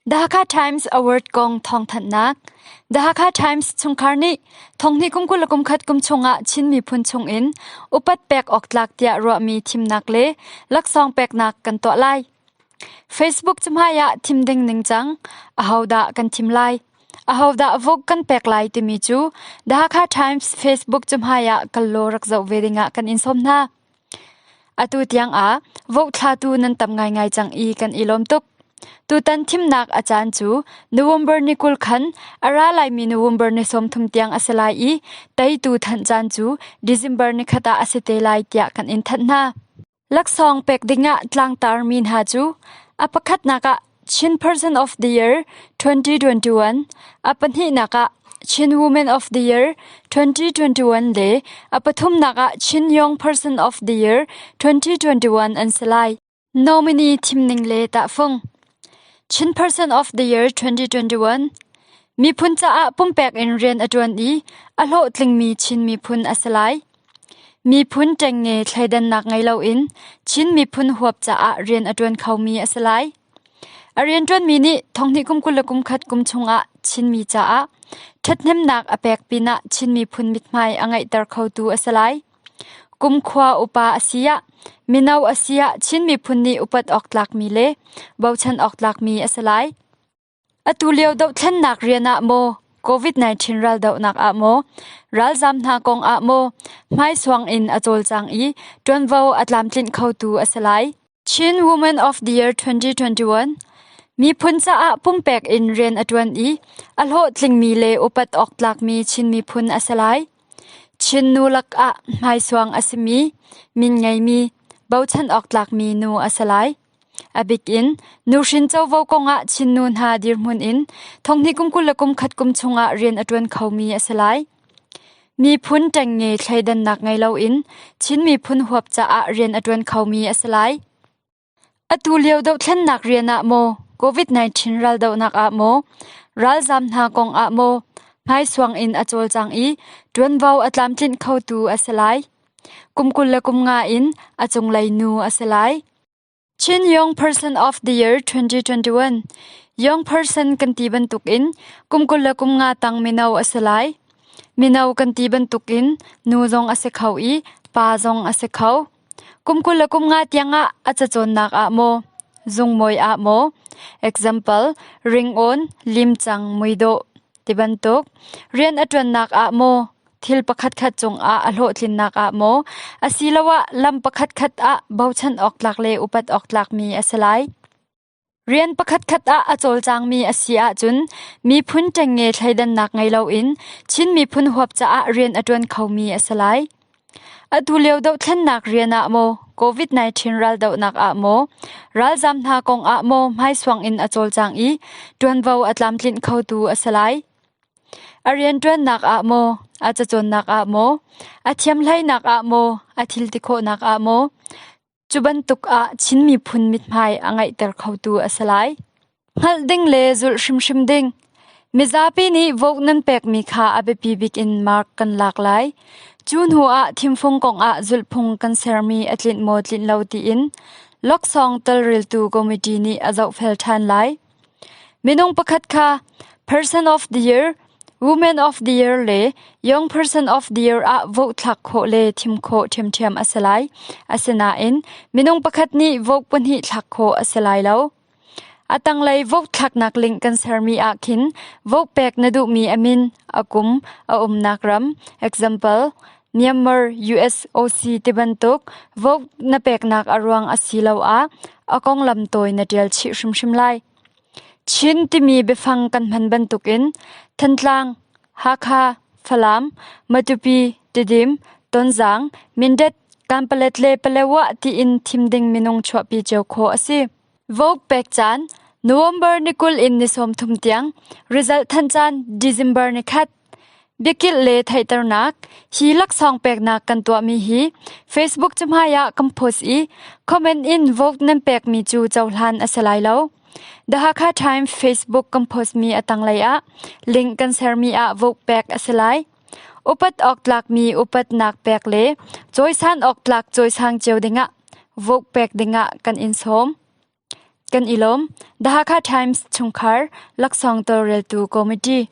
The Hakha Times Award kong thawngthanhnak. The Hakha Times chungkhar nih thonghnih kum 20 le kum khat kum chungah Chin miphun chungin upat pek awk tlak tiah ruahmi thimnak le laksawng peknak kan tuah lai. Facebook cahmai ah thim ding ningcang, ahodah kan thim lai, ahodah vote kan pek lai timi cu The Hakha Times Facebook cahmai ah kal law rak zoh ve dingah kan in sawm hna. Atu tiang ah vote thlatu nan tam ngaingai cang i kan i lawm tuk. Tutan thimnak a caan cu November ni 20 khan a ra laimi November ni 30 tiang a si lai i teitu thanh caan cu December ni khat ah a si te lai tiah kan in thanh hna. Laksawng pek dingah tlangtar mi hna cu a pakhatnak ah Chin Person of the Year 2021, a pahnihnak ah Chin Woman of the Year 2021 le a pathumnak ah Chin Young Person of the Year 2021 an si lai. Nominee thimning le tahfung Chin Person of the Year 2021 Miphun caah pumpek in rian a ṭuan i a hlawhtlingmi Chin miphun a si lai. Miphun ṭengnge thleidannak ngei loin Chin miphun huap caah rian a ṭuan khomi a si lai. A rianṭuanmi nih thonghnih kum 21 kum chungah Chinmi caah ṭhathnemnak a pek pinah Chin miphun mithmai a ngeihter khotu a si lai. Kumkhua upa a si ah, mino a si ah Chin miphun nih upat awk tlakmi le bochan awk tlakmi a si lai. Atu lio dohthlennak rian ah maw, COVID-19 raldohnak ah maw, ralzaam hna kong ah maw, hmaisuang in a cawlcang i ṭuanvo a tlamtlinh khotu a si lai. Chin Woman of the Year 2021 Miphun caah pumpek in rian a ṭuan i a hlawhtlingmi le upat awk tlakmi Chin miphun a si lai. Chin nu lakah hmaisuang a simi, min ngeimi, bochan awk tlakmi nu a si lai. A bik in nuhrin covo kongah Chin nu hna dirhmun in thonghnih kum 21 kum chungah rian a ṭuan khomi a si lai. Miphun ṭengnge thleidannak ngei loin Chin miphun huap caah rian a ṭuan khomi a si lai. Atu lio dohthlennak rian ah maw, COVID-19 raldohnak ah maw, ralzaam hna kong ah maw, hmaisuang in a cawlcang i ṭuanvo a tlamtlinh khotu a si lai. Kum 25 in a cunglei nu a si lai. Chin Young Person of the Year 2021 Young Person kan ti bantukin kum 25 tang mino a si lai. Mino kan ti bantukin nu zong a si kho i pa zong a si kho. Kum 25 tiangah a cacawnnak ah maw, zungmawi ah maw, example, ringawn, limcang, muidawh tibantuk, rian a ṭuannak ah maw, thil pakhatkhat cungah a hlawhtlinnak ah maw asiloah lam pakhatkhat ah bochan awk tlak le upat awk tlakmi a si lai. Rian pakhatkhat ah a cawlcangmi a si ahcun miphun ṭengnge thleidannak ngei loin Chin miphun huap caah rian a ṭuan khomi a si lai. Atu lio dohthlennak rian ah maw, COVID-19 raldohnak ah maw, ralzaam hna kong ah maw hmaisuang in a cawlcang i ṭuanvo a tlamtlinh khotu a si lai. A rianṭuannak ah maw, a cacawnnak ah maw, a thiamhleinak ah maw, a thil ti khawhnak ah maw, cu bantuk ah Chin miphun mithmai a ngeihter khotu a si lai. Hngalh ding le zulh hrimhrim ding. Mizapi nih vote nan pekmi kha a biapi bik in mark kan lak lai. Cu hnu ah thimfung kong ah zulhphung kan sermi a tlinh maw tlinh lo tiin laksawng tawlreltu committee nih a zohfel ṭhan lai. Minung pakhat kha Person of the Year, Woman of the Year le Young Person of the Year ah vote thlak khawh le thim khawh ṭhiamṭhiam a si lai. Asinain minung pakhat nih vote pahnih thlak khawh a si lai lo. A tanglei vote thlaknak link kan sermi ah khin vote pek na duhmi a min, a kum, a umnak ram, example, Myanmar, USOC tibantuk vote na peknak a ruang asiloah a konglam tawi na ṭial chih hrimhrim lai. Chin timi biafang kan hman bantukin Thantlang, Hakha, Falam, Matupi, Tidim, Tonzang, Mindat, Kanpalet le Palewa tiin thim ding minung chuahpi cio khawh a si. Vote pek caan November ni 20 in ni 30 tiang, result than caan December ni khat. Biakilh le theihternak Hi laksawng peknak kan tuahmi hi Facebook cahmai ah kan post i comment in vote nan pekmi cu cohlan a si lai lo. The Hakha Times Facebook kan postmi a tanglei ah link kan sermi ah vote pek a si lai. Upat awk tlakmi upatnak pek le cawisan awk tlak cawisang cio dingah vote pek dingah kan in sawm. Kan i lawm. The Hakha Times chungkhar laksawng tawlreltu committee.